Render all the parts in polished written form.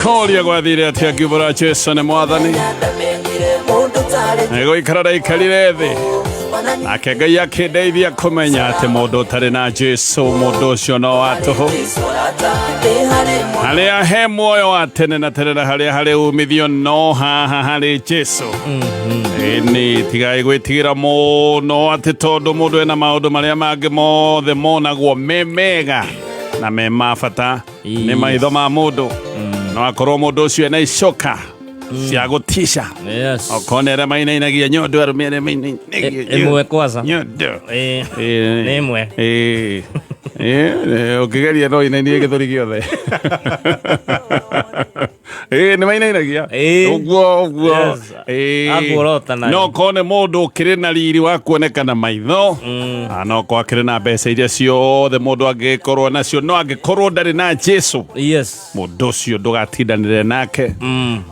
Koria gwathire atia ngiumbũra Jesu nĩ mwathani. Nĩgũikara ndaikarire thĩ nake Ngai akĩndeithia kũmenya atĩ mũndũ ũtarĩ na Jesu mũndũ ũcio no wa tũhũ. Harĩa he muoyo wa tene na tene na harĩa harĩ umithio no haha harĩ Jesu. Ĩni tigai gwĩtigĩra mũno atĩ tondũ mũndũ ena maũndũ marĩa mangĩ mothe monagwo me mega na me ma bata nĩ maitho ma mũndũ no akorwo mũndũ ũcio ena icoka cia gũtica Yes. okorwo nĩ arĩa mainainagia nyondo arũme arĩa mainainagia Ĩmwe kwanza. nyondo Ĩĩ. Ĩĩ. Nĩ ĩmwe. Ĩĩ. Ĩĩ, ĩĩ, ũngĩgeria no inainie gĩthũri gĩothe Ĩĩ, nĩ mainainagia Ĩĩ. ũguo ũguo Yes. Ĩĩ. Akuorota nayo. no korwo nĩ mũndũ ũkĩrĩ na riri wa kuoneka na maitho Ah, no korwo akĩrĩ na mbeca iria ciothe mũndũ angĩkorwo nacio no angĩkorwo ndarĩ na Jesu Yes. mũndũ ũcio ndũgatindanĩre nake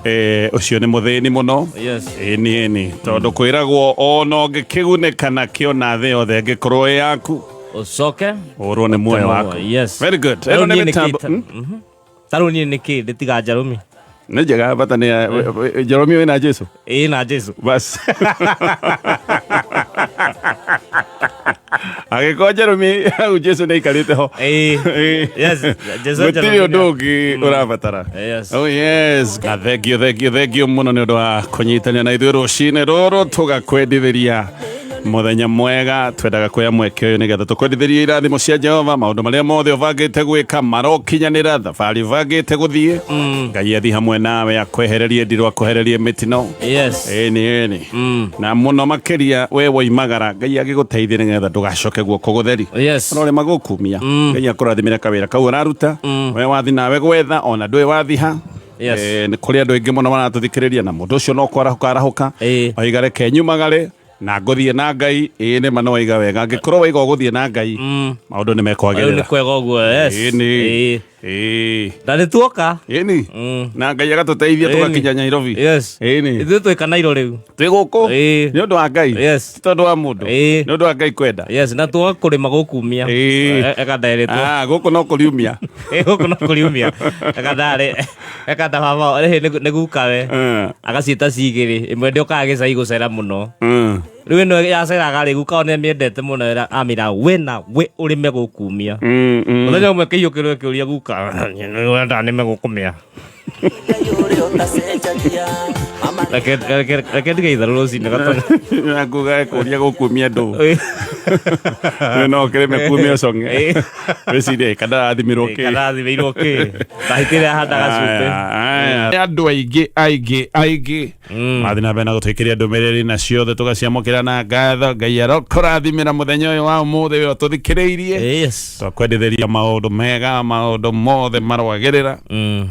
Eh, ũcio nĩ mũthĩni mũno Yes. ĩni ĩni tondũ kwĩragwo ona ũngĩkĩgunĩka nakĩo na thĩ yothe ĩngĩkorwo ĩ yaku Ũcoke. ũrwo nĩ muoyo waku Yes. Very good. Rĩu Ĩno nĩ niĩ nĩ mĩtambo kĩ ta- Ta rĩu niĩ nĩ kĩ ndĩtiga njarũmi. nĩ njega bata nĩ Jeremy wĩna Jesu Ĩĩ na Jesu. bas agĩkorwo Jeremy hau Jesu nĩ aikarĩte ho Ĩĩ. Yes. Jesu gũtirĩ Njarũmi ũndũ nĩ- ũngĩ ũrabatara Yes. Oh yes. Na thengio thengio thengio mũno nĩ ũndũ wa kũnyitanĩra na ithuĩ rũcinĩ rũrũ tũgakwendithĩria mũthenya mwega twendaga kuoya mweke ũyũ nĩgetha tũkwendithĩrie irathimo cia Jehova maũndũ marĩa mothe ũbangĩte gwĩka marokinyanĩra thabarĩ ũbangĩte gũthiĩ Ngai athi hamwe nawe akwehererie ndirũ akwehererie mĩtino Yes. ĩni ĩni na mũno makĩria we woimagara Ngai agĩgũteithie nĩgetha ndũgacoke guoko gũtheri Yes. no rĩ magũkumia Ngai akũrathimĩre kawĩra kau ũraruta we wathi nawe gwetha ona ndũĩ wathi ha Yes. Eh, nĩ kũrĩ andũ aingĩ mũno maratũthikĩrĩria na mũndũ ũcio no kwarahũka arahũka Ĩĩ. oiga reke nyumagare na ngũthiĩ na Ngai ĩĩ nĩ ma nĩ waiga wega angĩkorwo waiga ũgũthiĩ na Ngai maũndũ nĩ Rĩu nĩ mekwagĩrĩra kwega ũguo. Yes. Ĩĩ nĩ. Ĩĩ. Ĩĩ. Na nĩ tuoka. Ĩni na Ngai agatũteithia Ĩni. tũgakinya Nairobi Yes. Ĩni. Ithuĩ twĩ Kanairo rĩu. twĩ gũkũ Ĩĩ. nĩ ũndũ wa Ngai Yes. ti tondũ wa mũndũ Ĩĩ. nĩ ũndũ wa Ngai kwenda Yes, na tuoka kũrĩma gũkumia. Ĩĩ. Ekanderĩtwo. Ah, gũkũ no kũriumia Ĩĩ, gũkũ no kũriumia. Ekandarĩ. Ekanda baba rĩhĩ nĩ gukawe. Agaciĩta cigĩrĩ. Ĩmwe ndĩũkaga gĩcagi gũcera mũno. Rĩu ĩno yaceraga rĩ guka nĩ amĩendete mũno amĩra we na we ũrĩme gũkumia. Mũthenya ũmwe kĩiyũkĩrwo kĩũria guka wenda nĩme gũkũmĩa. Reke reke reke ndige itherũ rũcinĩ gatonya. Nakuga kũria gũkumia ndũ We no kĩrĩme kumia ũcong'e Ĩĩ. wĩcirie kandarathimirwo kĩ Karathimĩirwo kĩ? Tahiti ĩrĩa ahandaga cumbĩ. Aya, aya. andũ aingĩ aingĩ aingĩ mathiĩ na mbere na gũtwĩkĩria ndũmĩrĩri na ciothe tũgaciamũkĩra na ngatho ngai arokũrathimĩra mũthenya ũyũ wa ũmũthĩ ũyũ tũthikĩrĩirie Yes. twakwendithĩria maũndũ mega maũndũ mothe marwagĩrĩra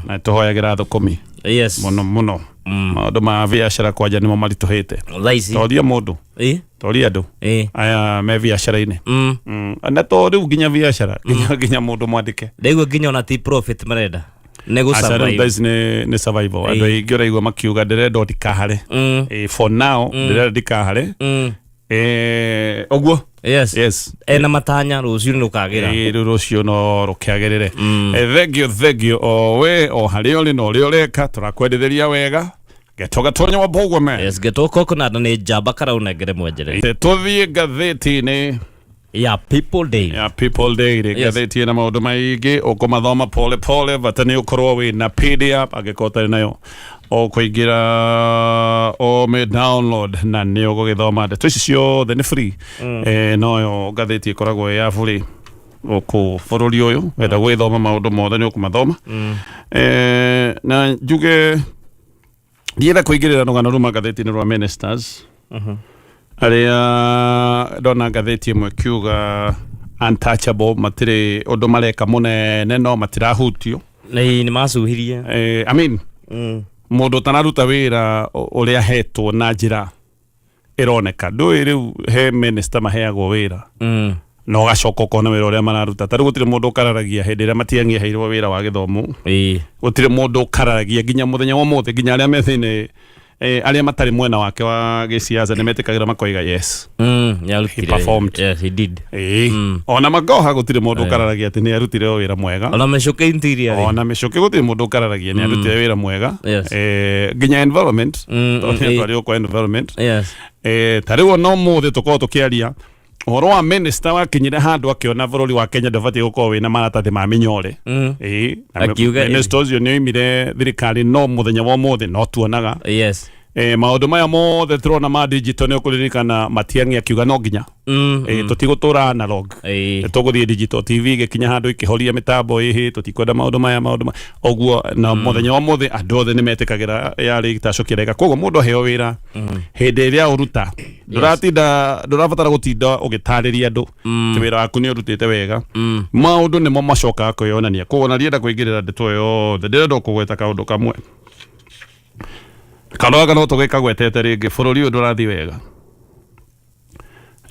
na tũhoyagĩra thũkũmi Yes. mũno mũno maũndũ ma biacara kwanja nĩmo maritũhĩte Thaa ici. toria mũndũ Ĩĩ. toria andũ Ĩĩ. aya me biacara-inĩ na to rĩu nginya biacara nginya nginya mũndũ mwandĩke Ndaigua nginya ona ti profit marenda. Nĩ gũ Aca rĩu survive. thaa ici nĩ survival andũ aingĩ ũraigua makiuga ndĩrenda o ndikahare Eh, for now ndĩrenda ndikahare Eh, ũguo Yes. yes Ena matanya rũciũ nĩ rũkagĩra. Ĩĩ, rĩu rũciũ no rũkĩagĩrĩre Eh, thengio thengio o we o harĩa ũrĩ na ũrĩa ũreka tũrakwendithĩria wega geto gatonya wa mbũgua me Yes, getwo coconut nĩ njamba karaunengere mwenjere. tũthiĩ ngathĩti-inĩ Ya People Day. ya People Daily Yes. ngathĩti ĩna maũndũ maingĩ ũkũmathoma pole pole bata nĩ ũkorwo wĩ na PDF angĩkorwo ũtarĩ nayo ũkũingĩra ũmĩ download na nĩ ũgũgĩthoma ndeto ici ciothe nĩ free eh, noyo ngathĩti ĩkoragwo ĩ ya free gũkũ bũrũri ũyũ wenda gwĩthoma maũndũ mothe nĩ ũkũmathoma eh, na njuge ndienda kũingĩrĩra rũgano ruma ngathĩti-inĩ rwa ministers arĩa ndona ngathĩti ĩmwe ĩkiuga untouchable matirĩ ũndũ mareka mũnene no matirahutio Nĩ nĩ macuhirie. eh, I mean, mũndũ ũtanaruta wĩra ũrĩa ahetwo na njĩra ĩroneka ndũĩ rĩu he minister maheagwo wĩra na ũgacoka ũkona wĩra ũrĩa mararuta ta rĩu gũtirĩ mũndũ ũkararagia hĩndĩ ĩrĩa Matiang'i aheirwo wĩra wa gĩthomo Ĩĩ. gũtirĩ mũndũ ũkararagia nginya mũthenya wa ũmũthĩ nginya arĩa me thĩinĩ Arĩa matarĩ mwena wake wa gĩciaca nĩ metĩkagĩra makoiga yes. Nĩarutire. He performed. Yes, he did. Ĩĩ. Ona Magoha gũtirĩ mũndũ ũkararagia atĩ nĩ arutire wĩra mwega. Ona mĩcũkĩ interior rĩ. Ona mĩcũkĩ gũtirĩ mũndũ ũkararagia nĩ arutire wĩra mwega. Yes. Nginya environment, tondũ nĩ atwarirwo kwa environment. Ta rĩu ona ũmũthĩ tũkorwo tũkĩaria ũhoro wa minister wakinyire handũ akĩona bũrũri wa Kenya ndũbatiĩ gũkorwo wĩna maratathi ma mĩnyore. Ĩĩ, na Akiuga minister ũcio nĩ oimire thirikari, no mũthenya wa ũmũthĩ no tuonaga maũndũ maya mothe tũrona ma digital. Nĩ ũkũririkana Matiang'i akiuga no nginya tũtigũtũra analog, tũgũthiĩ digital. TV gĩkinya handũ ikĩhoria mĩtambo, ĩhĩ, tũtikwenda maũndũ maya, maũndũ maya ũguo. Na mũthenya wa ũmũthĩ andũ othe nĩ metĩkagĩra yarĩ gĩtacũ kĩrega. Koguo mũndũ aheo wĩra, hĩndĩ ĩrĩa ũruta, ndũratinda, ndũrabatara gũtinda ũgĩtarĩria andũ atĩ wĩra waku nĩ ũrutĩte wega. Maũndũ nĩmo macokaga kwĩyonania. Koguo na ndienda kũingĩrĩra ndeto ĩyo yothe, ndĩrenda o kũgweta kaũndũ kamwe. Kaũndũ gaka no tũgĩkagwetete rĩngĩ. Bũrũri ũyũ ndũrathiĩ wega,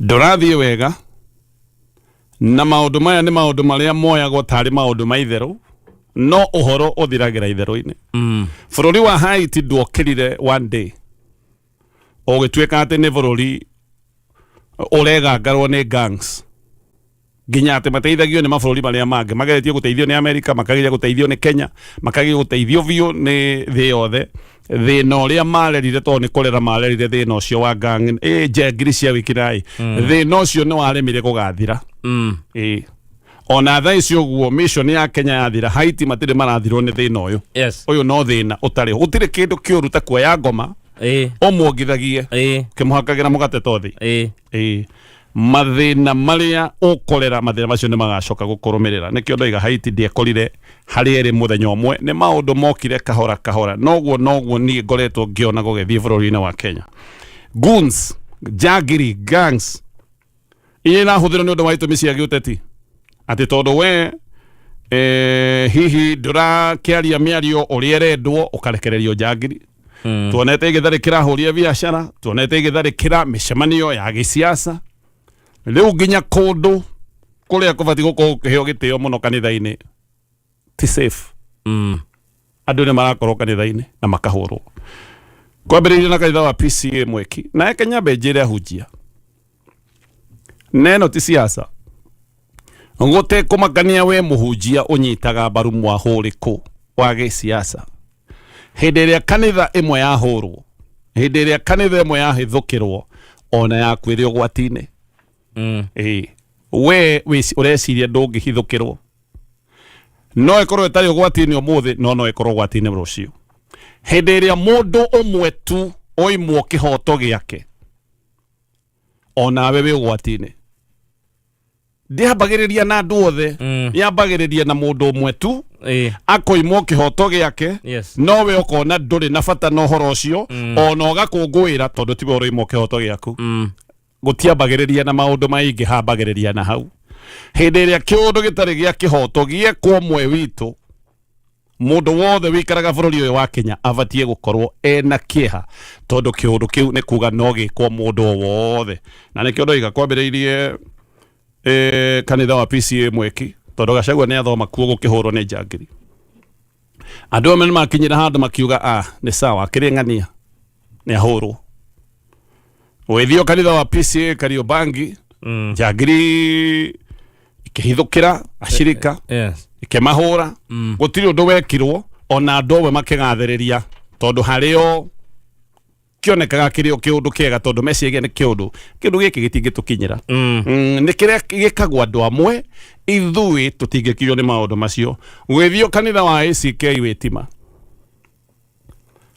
ndũrathiĩ wega, na maũndũ maya nĩ maũndũ marĩa moyagwo tarĩ maũndũ ma itherũ, no ũhoro ũthiragĩra itherũ-inĩ. Bũrũri wa Haiti ndwokĩrire one day ũgĩtuĩka atĩ nĩ bũrũri ũregangarwo nĩ gangs, nginya atĩ mateithagio nĩ mabũrũri marĩa mangĩ. Mageretie gũteithio nĩ Amerika, makageria gũteithio nĩ Kenya, makageria gũteithio biũ nĩ thĩ yothe. Thĩna ũrĩa marerire, tondũ nĩ kũrera marerire thĩna ũcio wa gang, njengiri cia wikiraĩ, thĩna ũcio nĩ waremire gũgathira. Ĩ, ona thaa ici ũguo mission ya Kenya yathira, Haiti matirĩ marathirwo nĩ thĩna ũyũ. Ũyũ no thĩna ũtarĩ ho. Gũtirĩ kĩndũ kĩũru ta kuoya ngoma ũmuongithagie kĩmũhakagĩra mũgate tothi. Ĩĩ, mathĩna marĩa ũkorera, mathĩna macio nĩ magacoka gũkũrũmĩrĩra. Nĩkĩo ndoiga Haiti ndiekorire harĩa ĩrĩ mũthenya ũmwe, nĩ maũndũ mokire kahora kahora. Noguo noguo niĩ ngoretwo ngĩona gũgĩthiĩ bũrũri-inĩ wa Kenya. Goons, njangiri, gangs iria irahũthĩrwo nĩ ũndũ wa itũmi cia gĩũteti, atĩ tondũ we hihi ndũrakĩaria mĩario ũrĩa ĩrendwo, ũkarekererio njangiri. Tuonete igĩtharĩkĩra ahũri a biacara, tuonete igĩtharĩkĩra mĩcemanio ya gĩsiasa, rĩu nginya kũndũ kũrĩa kũbatiĩ gũkorwo gũkĩheo gĩtĩo mũno, kanitha-inĩ, ti safe. Andũ nĩ marakorwo kanitha-inĩ na makahũrwo, kwambĩrĩirie na kanitha wa PCA Mweki. Na eke nyambe njĩre ahunjia neno ti siasa, gũtekũmakania we mũhunjia ũnyitaga mbaru mwahũrĩkũ wa gĩsiasa. Hĩndĩ ĩrĩa kanitha ĩmwe yahũrwo, hĩndĩ ĩrĩa kanitha ĩmwe yahithũkĩrwo, ona yaku ĩrĩ ũgwati-inĩ. Ĩĩ, we ũreciria ndũngĩhithũkĩrwo, no ĩkorwo ĩtarĩ ũgwati-inĩ ũmũthĩ, no ĩkorwo ũgwati-inĩ rũciũ. Hĩndĩ ĩrĩa mũndũ ũmwe tu oimwo kĩhoto gĩake, onawe wĩ ũgwati-inĩ. Ndĩambagĩrĩria na andũ othe, yambagĩrĩria na mũndũ ũmwe tu akoimwo kĩhoto gĩake. Nowe ũkona ndũrĩ na bata na ũhoro ũcio, ona ũgakũngũĩra tondũ tiwe ũroimwo kĩhoto gĩaku. Gũtiambagĩrĩria na maũndũ maingĩ, hambagĩrĩria na hau. Hĩndĩ ĩrĩa kĩũndũ gĩtarĩ gĩa kĩhoto gĩekwo ũmwe witũ, mũndũ wothe wĩikaraga bũrũri ũyũ wa Kenya abatiĩ gũkorwo ena kĩeha, tondũ kĩũndũ kĩu nĩ kuga no gĩkwo mũndũ o wothe. Na nĩkĩo ndoiga kwambĩrĩirie kanitha wa PCA Mweki, tondũ Gachagua nĩ athoma kuo gũkĩhũrwo nĩ njangiri. Andũ amwe nĩ makinyire handũ makiuga, ah, nĩ sawa, akĩrĩ ng'ania nĩ ahũrwo. Ũgĩthiĩ kanitha wa PCA Kariobangi, njangiri ikĩhithũkĩra acirika, ikĩmahũra. Gũtirĩ ũndũ wekirwo, ona andũ amwe makĩgathĩrĩria, tondũ harĩo kĩonekaga kĩrĩ o kĩũndũ kĩega, tondũ meciria nĩ kĩũndũ kĩndũ gĩkĩ gĩtingĩtũkinyĩra. Nĩ kĩrĩa gĩkagwo andũ amwe, ithuĩ tũtingĩkinywo nĩ maũndũ macio. Gũgĩthiĩ kanitha wa ACK Wĩtima,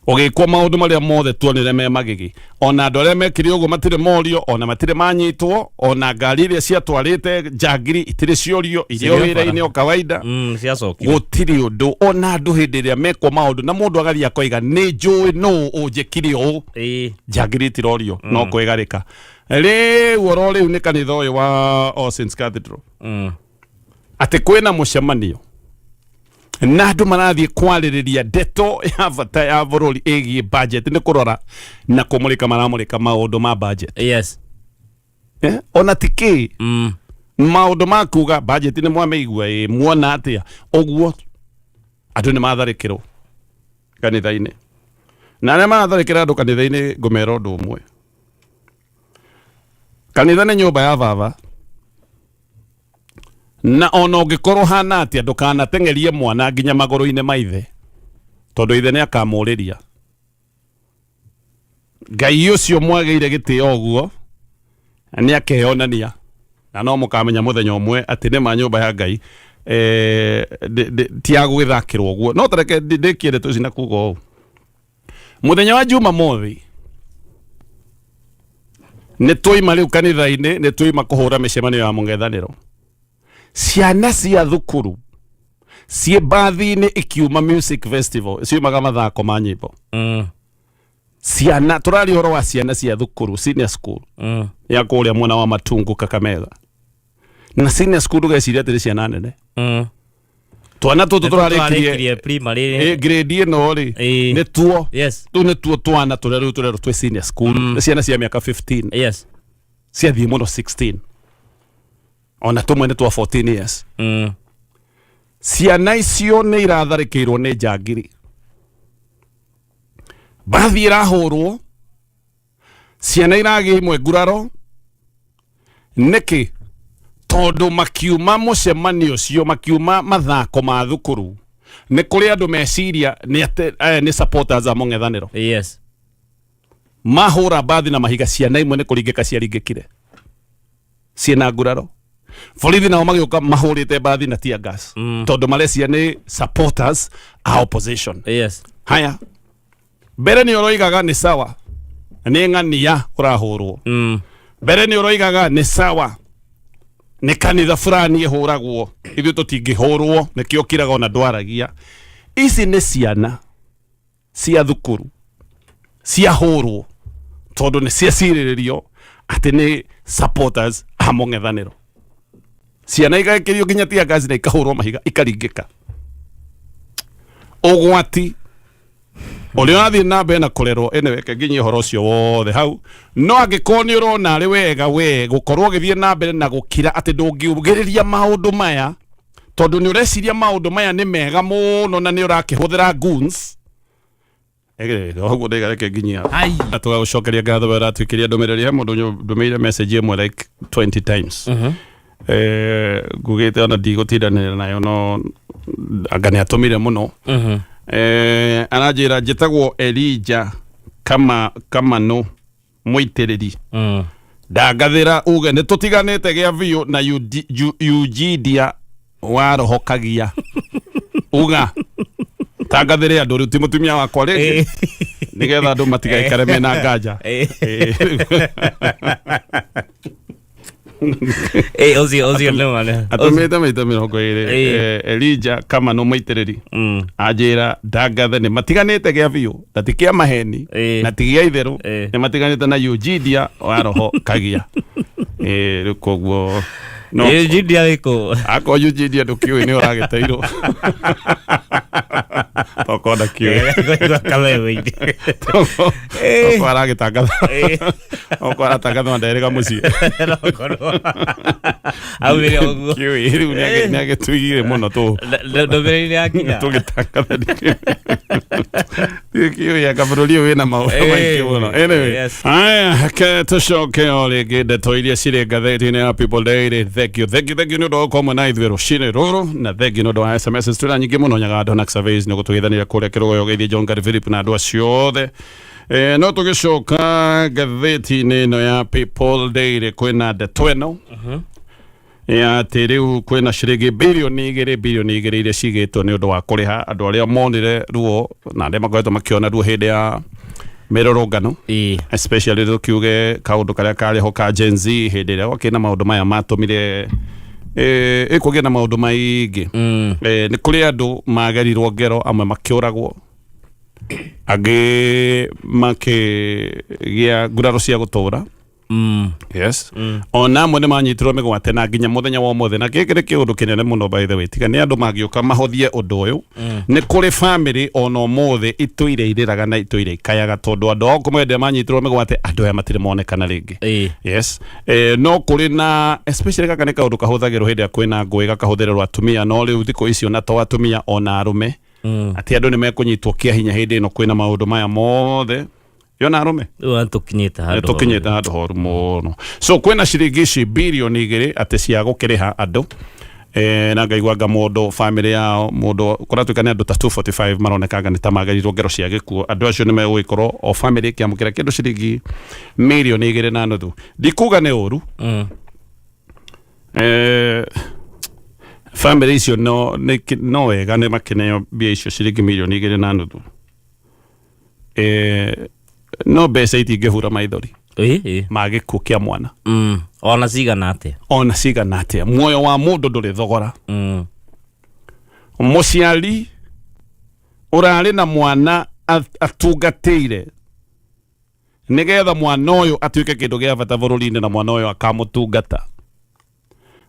ũgĩkwo maũndũ marĩa mothe tuonire me magigi. Ona andũ arĩa mekire ũguo matirĩ morio, ona matirĩ manyitwo, ona ngari iria ciatwarĩte njangiri itirĩ ciorio, irio Cirĩ o bara. wĩra-inĩ o kawaida. Ciacokire. Gũtirĩ ũndũ. Ona andũ hĩndĩ ĩrĩa mekwo maũndũ na mũndũ agathiĩ akoiga nĩ njũĩ nũ ũnjĩkire ũũ, njangiri itirorio, no kwĩgarĩka. Rĩu oro rĩu nĩ kanitha ũyũ wa All Saints Cathedral, atĩ kwĩna mũcemanio na andũ marathiĩ kwarĩrĩria ndeto ya bata ya bũrũri ĩgiĩ budget, nĩ kũrora na kũmũrĩka maramũrĩka maũndũ ma budget. Ona ti kĩ maũndũ ma kuga budget nĩ mwamĩigua, ĩ muona atĩa ũguo, andũ nĩ matharĩkĩrwo kanitha-inĩ. Na arĩa maratharĩkĩra andũ kanitha-inĩ, ngũmera ũndũ ũmwe: kanitha nĩ nyũmba ya baba, na ona ũngĩkorwo hana atĩa, ndũkanateng'erie mwana nginya magũrũ-inĩ ma ithe, tondũ ithe nĩ akamũrĩria. Ngai ũcio mwagĩire gĩtĩo ũguo nĩ akeyonania, na no mũkamenya mũthenya ũmwe atĩ nĩ ma nyũmba ya Ngai ti ya gũgĩthakĩrwo ũguo. No tareke ndĩkie ndeto ici na kuga ũũ: mũthenya wa Jumamothi nĩ twaima rĩu kanitha-inĩ, nĩ twaima kũhũra mĩcemanio ya mũng'ethanĩro. Ciana cia thukuru ciĩ mbathi-inĩ ikiuma music festival, ciumaga mathako ma nyĩmbo. Ciana, tũraria ũhoro wa ciana cia thukuru, senior school ya kũrĩa mwena wa Matungu, Kakamega. Na senior school, ndũgeciria atĩ nĩ ciana nene. Twana tũtũ tũrarĩkirie Tũrarĩkirie primary. Grade ĩno rĩ, nĩ tuo tũu nĩ tuo twana tũrĩa rĩu tũrerwo twĩ senior school. Nĩ ciana cia mĩaka 15, ciathiĩ mũno 16, ona tũmwe nĩ twa 14 years. Ciana icio nĩ iratharĩkĩirwo nĩ njangiri, mbathi ĩrahũrwo, ciana iragĩa imwe nguraro. Nĩkĩ? Tondũ makiuma mũcemanio ũcio, makiuma mathako ma thukuru, nĩ kũrĩ andũ meciria nĩ atĩ aya nĩ supporters a mũng'ethanĩro. Mahũra mbathi na mahiga, ciana imwe nĩ kũringĩka ciaringĩkire ciĩna nguraro. Borithi nao magĩũka mahũrĩte mbathi na tear gas, tondũ marecia nĩ supporters a opposition. Haya, mbere nĩ ũroigaga nĩ sawa nĩ ng'ania ũrahũrwo. Mbere nĩ ũroigaga nĩ sawa nĩ kanitha fulani ĩhũragwo, ithuĩ tũtingĩhũrwo, nĩkĩo kiraga ona ndwaragia. Ici nĩ ciana cia thukuru ciahũrwo tondũ nĩ ciacirĩrĩrio atĩ nĩ supporters a mũng'ethanĩro. Ciana igekĩrio nginya tear gas na ikahũrwo mahiga, ikaringĩka. Ũgwati ũrĩa ũrathiĩ na mbere na kũrerwo. Anyway, reke nginyie ũhoro ũcio wothe hau. No angĩkorwo nĩ ũrona arĩ wega we gũkorwo ũgĩthiĩ na mbere na gũkira, atĩ ndũngiugĩrĩria maũndũ maya tondũ nĩ ũreciria maũndũ maya nĩ mega mũno na nĩ ũrakĩhũthĩra goons. Ũguo ndaiga, reke nginyia. Ai. Na tũgagũcokeria ngatho we ũratuĩkĩria ndũmĩrĩri. He mũndũ ndũmĩire message ĩmwe like 20 times. Ngugĩte ona ndigũtindanĩra nayo, no anga nĩ atũmire mũno. Aranjĩra, "Njĩtagwo Elija kama Kamano Mũitĩrĩri. Ndangathĩra uge nĩ tũtiganĩte gĩa biũ na Eugidia wa rohokagia uga tangathĩre andũ rĩu ti mũtumia wakwa rĩngĩ, nĩgetha andũ matigaikare mena nganja." Ũcio nĩ ma. Atũmĩte maita 20. Elija Kamano Mũitĩrĩri anjĩra ndangathe nĩ matiganĩte gĩa biũ, na ti kĩa maheni, na ti gĩa itherũ, nĩ matiganĩte na Eugidia wa roho kagia. Rĩu koguo no Judia wĩkũ? Akorwo Eugidia ndũkĩũĩ nĩ ũragĩteirwo, tokorwo ndakĩũĩ. Kũigua kawewe-inĩ. Tokorwo aragĩtangatha, okorwo aratangatha nderĩga mũciĩ. Nokorwo aumire ũguo. Kĩũĩ rĩu nĩ agĩtũigire mũno tũ Ndũmĩrĩri yakinya. Tũgĩtangatha kĩũĩ anga bũrũri ũyũ wĩna maũndũ maingĩ mũno. Anyway, haya, ke tũcoke o rĩngĩ ndeto iria cirĩ ngathĩti-inĩ ya People Daily. Thank you, thank you, thank you nĩ ũndũ wa gũkorwo mwĩ na ithuĩ rũcinĩ rũrũ, na thank you nĩ ũndũ wa SMS twĩna nyingĩ mũno. Nyagando na Surveys nĩ gũtũgeithanĩria kũrĩa Kĩrũgoyo, geithie John Gary Philip na andũ acio othe. No tũgĩcoka ngathĩti-inĩ ĩno ya People Daily, kwĩna ndeto ĩno ya atĩ rĩu kwĩna ciringi birioni 2, birioni 2 iria cigĩtwo nĩ ũndũ wa kũrĩha andũ arĩa monire ruo na arĩa makoretwo makĩona ruo hĩndĩ ya mĩrũrũngano, especially tũkiuge kaũndũ karĩa karĩ ho ka Gen Z, hĩndĩ ĩrĩa gwakĩ na maũndũ maya matũmire ĩkũgĩa na maũndũ maingĩ. Nĩ kũrĩ andũ magerirwo ngero, amwe makĩũragwo, angĩ makĩgĩa nguraro cia gũtũra. Yes, ona amwe nĩ manyitirwo mĩgwate na nginya mũthenya wa ũmũthĩ, na gĩkĩ nĩ kĩũndũ kĩnene mũno, by the way. Tiga nĩ andũ mangĩũka mahothie ũndũ ũyũ, nĩ kũrĩ family ona ũmũthĩ itũire irĩraga na itũire ikayaga, tondũ andũ ao kũmwe hĩndĩ ĩrĩa manyitirwo mĩgwate, andũ aya matirĩ monekana rĩngĩ. Yes, no kũrĩ na especially gaka nĩ kaũndũ kahũthagĩrwo hĩndĩ ĩrĩa kwĩna ngũĩ, gakahũthĩrwo atumia, no rĩu thikũ icio na to atumia, ona arũme. Atĩ andũ nĩ mekũnyitwo kĩa hinya hĩndĩ ĩno kwĩna maũndũ maya mothe. Yona arũme Rĩu tũkinyĩte handũ. Tũkinyĩte handũ horu mũno. So kwĩna ciringi ici 2 birioni atĩ cia gũkĩrĩha andũ. Na ngaigua anga mũndũ family yao, mũndũ kũratuĩka nĩ andũ ta 245 maronekanga nĩ ta magerirwo ngero cia gĩkuũ. Andũ acio nĩ megũgĩkorwo o family ĩkĩamũkĩra kĩndũ ciringi 2.5 mirioni. Ndikuga nĩ ũru. Family icio no, no wega nĩ makĩneo mbia icio ciringi 2.5 mirioni. No mbeca itingĩhura maithori ma gĩkuũ kĩa mwana. Ona cigana atĩa. Ona cigana atĩa, muoyo wa mũndũ ndũrĩ thogora. Mũciari ũrarĩ na mwana atungatĩire nĩgetha mwana ũyũ atuĩke kĩndũ gĩa bata bũrũri-inĩ, na mwana ũyũ akamũtungata,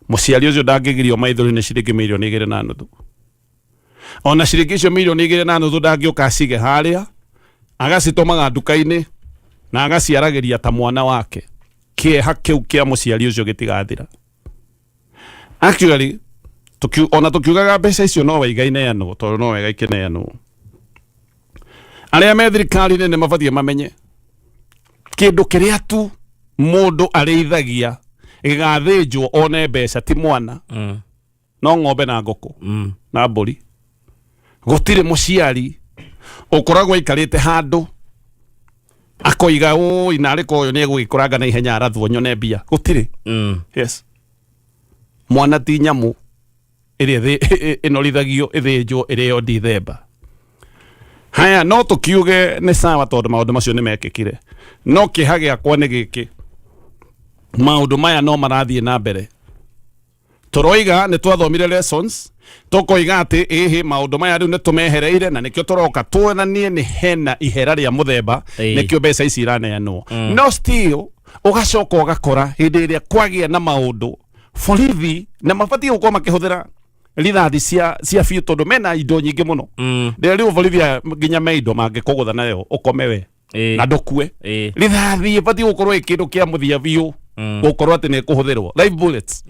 mũciari ũcio ndangĩgirio maithori nĩ ciringi 2.5 mirioni. Ona ciringi icio 2.5 mirioni ndangĩũka acige harĩa, agacitũmaga nduka-inĩ na agaciaragĩria ta mwana wake. Kĩeha kĩu kĩa mũciari ũcio gĩtigathira. Actually, ona tukiugaga mbeca icio no wega ineanwo, tondũ no wega ikĩneanwo, arĩa me thirikari-inĩ nĩ mabatiĩ mamenye kĩndũ kĩrĩa tu mũndũ arĩithagia gĩgathĩnjwo one mbeca ti mwana, no ng'ombe na ngũkũ na mbũri. Gũtirĩ mũciari ũkoragwo aikarĩte handũ akoiga, "Ũi, narĩ ko ũyũ nĩ egũgĩkũranga na ihenya arathwo nyone mbia." Gũtirĩ. Yes, mwana ti nyamũ ĩrĩa ĩnorithagio, ĩthĩnjwo, ĩrĩo ndithemba. Haya, no tũkiuge nĩ sawa tondũ maũndũ macio nĩ mekĩkire, no kĩeha gĩakwa nĩ gĩkĩ: maũndũ maya no marathiĩ na mbere. Tũroiga nĩ twathomire lessons, tũkoiga atĩ ĩhĩ, maũndũ maya rĩu nĩ tũmehereire na nĩkĩo tũroka tuonanie nĩ hena ihera rĩa mũthemba, nĩkĩo mbeca ici iraneanwo. No still ũgacoka ũgakora hĩndĩ ĩrĩa kwagĩa na maũndũ, borithi na mabatiĩ gũkorwo makĩhũthĩra rithathi cia biũ tondũ mena indo nyingĩ mũno. Rĩrĩa rĩu borithi aya nginya me indo mangĩkũgũtha nayo ũkome we na ndũkue. Rithathi ĩbatiĩ gũkorwo ĩ kĩndũ kĩa mũthia biũ gũkorwo atĩ nĩ ĩkũhũthĩrwo, live bullets.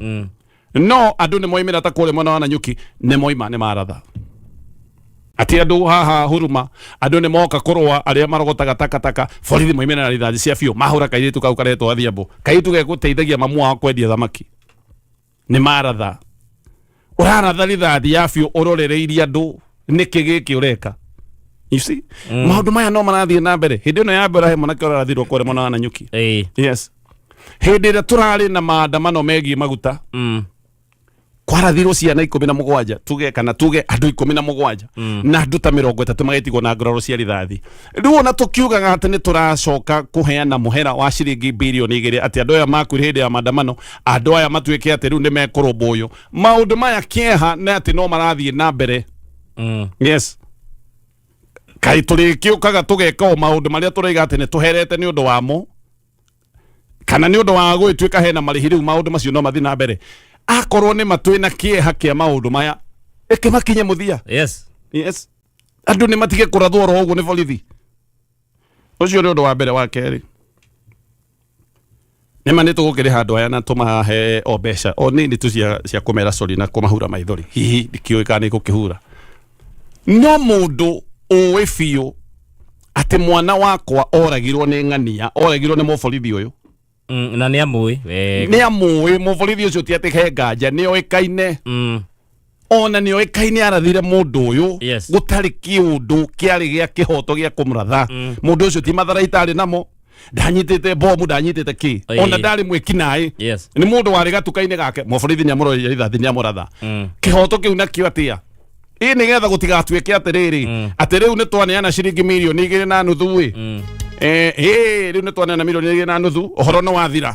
No andũ nĩ moimĩra ta kũrĩa mwena wa Nanyuki, nĩ moima nĩ maratha atĩ andũ haha Huruma, andũ nĩ moka kũrũa arĩa marogotaga takataka. Borithi moimĩra na rithathi cia biũ, mahũra kairĩtu kau karetwo Adhiambo, kairĩtu gegũteithagia mamu wao kwendia thamaki. Nĩ maratha. Ũraratha rithathi ya biũ ũrorereirie andũ, nĩkĩ gĩkĩ ũreka? You see, maũndũ maya no marathiĩ na mbere. Hĩndĩ ĩno ya mbere he mwanake ũrarathirwo kũrĩa mwena wa Nanyuki. Yes, hĩndĩ ĩrĩa tũrarĩ na maandamano megiĩ maguta, kwarathirwo ciana 17, tuge kana tuge andũ 17, na andũ ta 30 magĩtigwo na nguraro cia rithathi. Rĩu ona tũkiugaga atĩ nĩ tũracoka kũheana mũhera wa ciringi 2 birioni atĩ andũ aya makuire hĩndĩ ya maandamano, andũ aya matuĩke atĩ rĩu nĩ mekũrũmbũywo, maũndũ maya kĩeha nĩ atĩ no marathiĩ na mbere. Yes, kaĩ tũrĩkĩũkaga tũgeka o maũndũ marĩa tũraiga atĩ nĩ tũherete nĩ ũndũ wamo kana nĩ ũndũ wa gũgĩtuĩka hena marĩhi? Rĩu maũndũ macio no mathiĩ na mbere akorwo nĩ ma twĩna kĩeha kĩa maũndũ maya, ĩkĩmakinye mũthia. Yes, andũ nĩ matige kũrathwo oro ũguo nĩ borithi. Ũcio nĩ ũndũ wa mbere. Wa kerĩ, nĩma nĩ tũgũkĩrĩha andũ aya na tũmahe o mbeca o nini tu cia kũmera sorry na kũmahura maithori, hihi ndikĩũĩ kana nĩ gũkĩhura. No mũndũ ũĩ biũ atĩ mwana wakwa oragirwo nĩ ng'ania, oragirwo nĩ mũborithi ũyũ, Na nĩ amũĩ wega. Nĩ amũĩ mũborithi ũcio, ti atĩ he nganja, nĩ oĩkaine. Ona nĩ oĩkaine arathire mũndũ ũyũ gũtarĩ kĩũndũ kĩarĩ gĩa kĩhoto gĩa kũmũratha. Mũndũ ũcio ti matharaita arĩ namo, ndanyitĩte bomu, ndanyitĩte kĩ, ona ndarĩ mwĩkinaĩ. Nĩ mũndũ warĩ gatuka-inĩ gake, mũborithi nĩ amũroria rithathi, nĩ amũratha. Kĩhoto kĩu nakĩo atĩa? Ĩ nĩgetha gũtigatuĩke atĩrĩrĩ, atĩ rĩu nĩ twaneana ciringi 2.5 mirioni ĩ. Ĩ rĩu nĩ twaneana 2.5 mirioni, ũhoro nĩ wathira.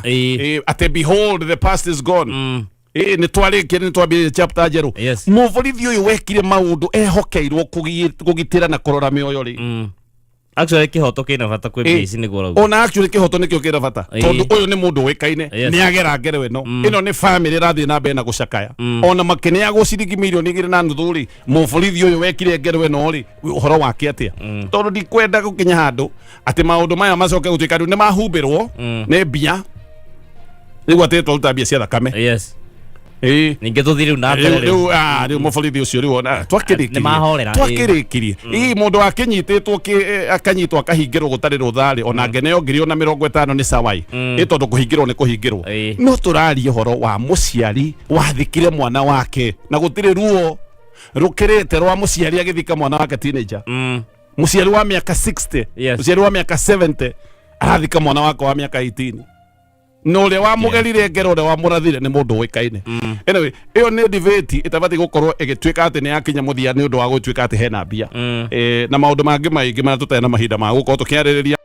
Atĩ behold, the past is gone. Ĩ nĩ twarĩkia, nĩ twambĩrĩria chapter njerũ. Mũborithi ũyũ wekire maũndũ ehokeirwo kũgitĩra na kũrora mĩoyo rĩ, Actually, kĩhoto kĩna bata kwĩ mbia ici, nĩguo ũrauga. Ona actually kĩhoto nĩkĩo kĩna bata, tondũ ũyũ nĩ mũndũ ũĩkaine, nĩ agera ngero ĩno. Ĩno nĩ family ĩrathiĩ na mbere na gũcakaya ona makĩneagwo ciringi 2.5 mirioni rĩ. Mũborithi ũyũ wekire ngero ĩno rĩ, ũhoro wake atĩa? Tondũ ndikwenda gũkinya handũ atĩ maũndũ maya macoke gũtuĩka rĩu nĩ mahumbĩrwo nĩ mbia, rĩu atĩ twaruta mbia cia thakame. Ĩĩ. Ningĩ tũthiĩ rĩu na mbere rĩu rĩu. rĩu ah, rĩu mũborithi ũcio rĩu ona twakĩrĩkirie Nĩ mahorera, ĩĩ. twakĩrĩkirie ii mũndũ akĩnyitĩtwo kĩ- akanyitwo akahingĩrwo gũtarĩ rũtharĩ ona ngeneo 1050 nĩ sawai ĩ tondũ kũhingĩrwo nĩ kũhingĩrwo Ĩĩ. no tũraria ũhoro wa mũciari wathikire mwana wake na gũtirĩ ruo rũkĩrĩte rwa mũciari agĩthika mwana wake teenager Mũciari wa mĩaka 60, mũciari wa mĩaka 70 arathika mwana wake wa mĩaka 18, na ũrĩa wamũgerire ngero, ũrĩa wamũrathire nĩ mũndũ ũĩkaine. Anyway, ĩyo nĩ debate ĩtabatiĩ gũkorwo ĩgĩtuĩka atĩ nĩ yakinya mũthia nĩ ũndũ wa gũtuĩka atĩ hena mbia. Na maũndũ mangĩ maingĩ marĩa tũtarĩ na mahinda ma gũkorwo tũkĩarĩrĩria.